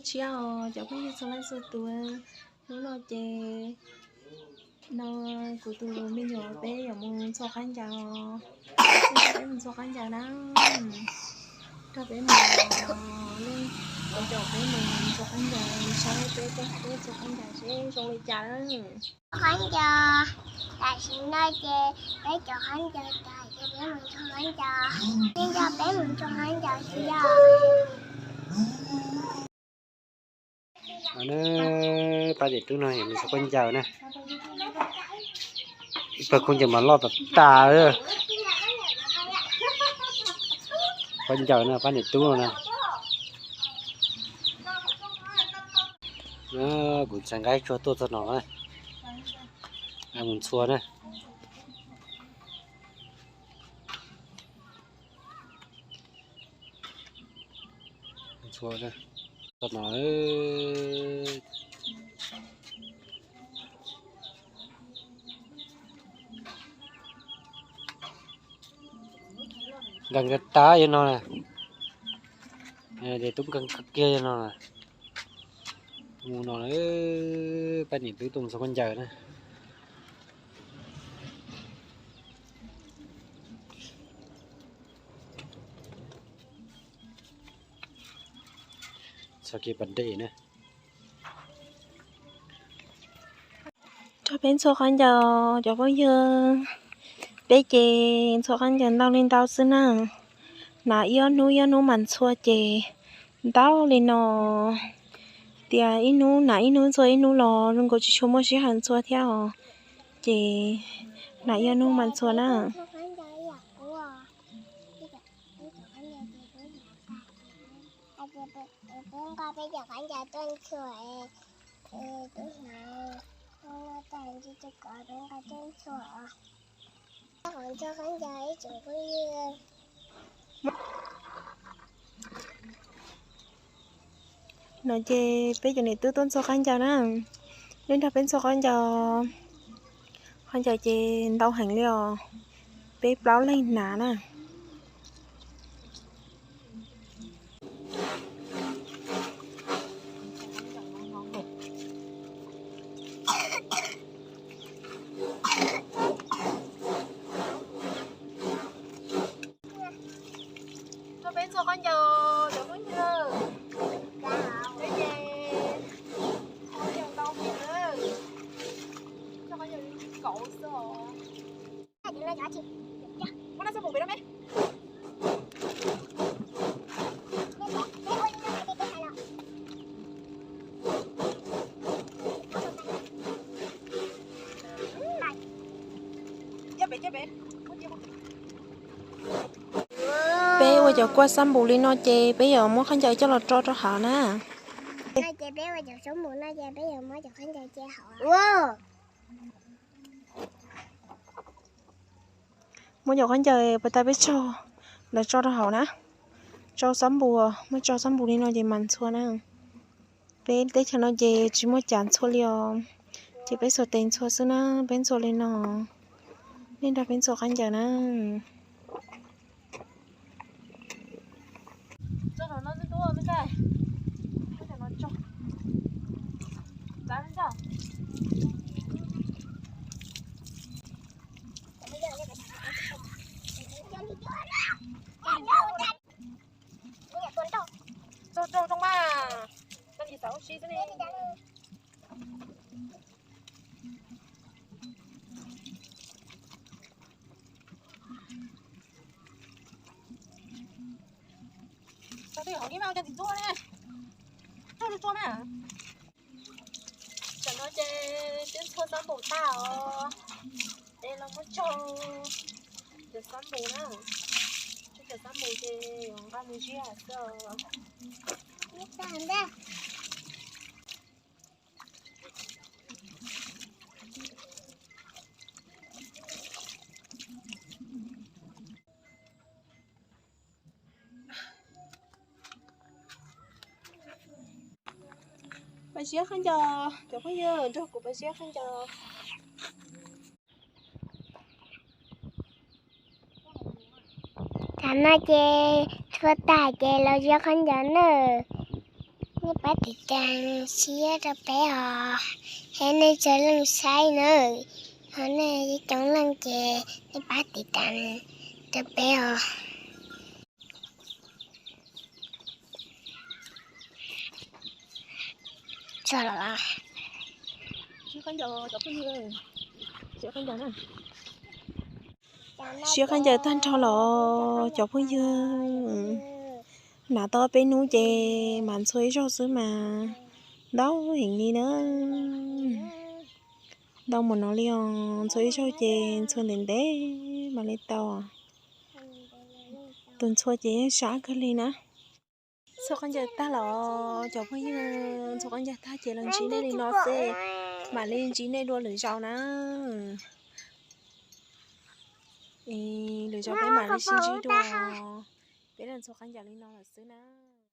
Tshiab os cov phooj ywg txhua leej txhua tus, hnub no ces no kuv tus me nyuam peb yuav mus ntxhua khaub ncaws, peb mus ntxhua khaub ncaws na, nrog peb mus, leej ua caum peb mus ntxhua khaub ncaws, saib peb peb ntxhua khaub ncaws seb zoo li cas na. Khaub ncaws, tam sim no ces peb cov khaub ncaws tas ces peb mus ntxhua khaub ncaws, nej nrog peb mus ntxhua khaub ncaws xwb os. Pab niam tub no mus ntxhua khaub ncaws na, ib pawg khaub ncaws mas loj tas tas. Khaub ncaws no pab niam tub no na. Kuv txhais nqaij tsuag tuaj txog no na, mus ntxhua na. Ntxhua na, txog no. Nkees kiag tas yog no na, niam tub nkees kiag yog no na. Mus no na, pab niam tub tuaj mus ntxhua khaub ncaws na. Txog kiag pas dej na. Nrog peb ntxhua khaub ncaws cov phooj ywg, peb ces ntxhua khaub ncaws ntau li ntau xwb na. Hnav ib ob hnub ib ob hnub mas ntxhua ces ntau li no. Tias ib hnub hnav ib hnub ntxhua ib hnub los zoo nkaus tsis tshua muaj sij hawm ntxhua thiab os. Ces hnav ib ob hnub mas ntxhua na. Peb nqa peb cov khaub ncaws tuaj ntxhua, twb hnav, noj tas ntshe tsis kov peb nqa tuaj ntxhua os. Qhov ntxhua khaub ncaws ib tsoom phooj ywg. No ces peb cov niam tub tuaj ntxhua khaub ncaws na, nej nrog peb ntxhua khaub ncaws. Khaub ncaws ces ntau heev li os, peb plaub leeg hnav na. Nrog peb ntxhua khaub ncaws cov phooj ywg, peb ces khaub ncaws ntau heev na, ntxhua khaub ncaws li kauv xwb os. Peb ua cov kua xab npum li no ces peb yuav muab khaub ncaws coj los tso rau hauv na. Ces peb ua cov xab npum no ces peb yuav muab cov khaub ncaws cia hauv. Muab cov khaub ncaws puas tas peb tsaug lawv tso rau hauv na. Tsau xab npum, muab tsau xab npum li no ces mas ntxhua na. Peb teb chaws no ces tsis muaj cav ntxhua li os, ces peb xuas tes ntxhua xwb na, peb ntxhua li no. Nej nrog peb ntxhua khaub ncaws na. Txog rau rau mas, txog ntsis xav ua si xwb ne. Txog twb hauv ib mas ua cov ntxim ntxuaj ne, tsuag tsuag na. Tam no ces twb ntxhua xab npum tag os, es los muab tsau cov xab npum na, tsau cov xab npum ces yuav nqa mus ziab xwb os. Pais ziab khaub ncaws, cov phooj ywg nrog kuv pais ziab khaub ncaws. Tam no ces ntxhua tag ces los ziab khaub ncaws nawb. Nej pab tiv tas siab rau peb os, es nej txhua leej saib na, ho nej coob leej ces nej pab tiv tas rau peb os. Siab khaub ncaws tag nrho los cov phooj ywg, hnav tau peb hnub ces mam ntxhua ib zaug xwb mas ntau heev li na. Ntau mus no li os, ntxhua ib zaug ces ntxhua ntev ntev mam li tau. Tus ntxhua ces yeej sab kawg li na. Ntxhua khaub ncaws tag los cov phooj ywg, ntxhua khaub ncaws tag ces los ntsib nej li no xwb, mam li ntsib nej dua lwm zaus na. Lwm zaus peb mam li sib ntsib dua. Peb los ntxhua khaub ncaws li no lawm xwb na.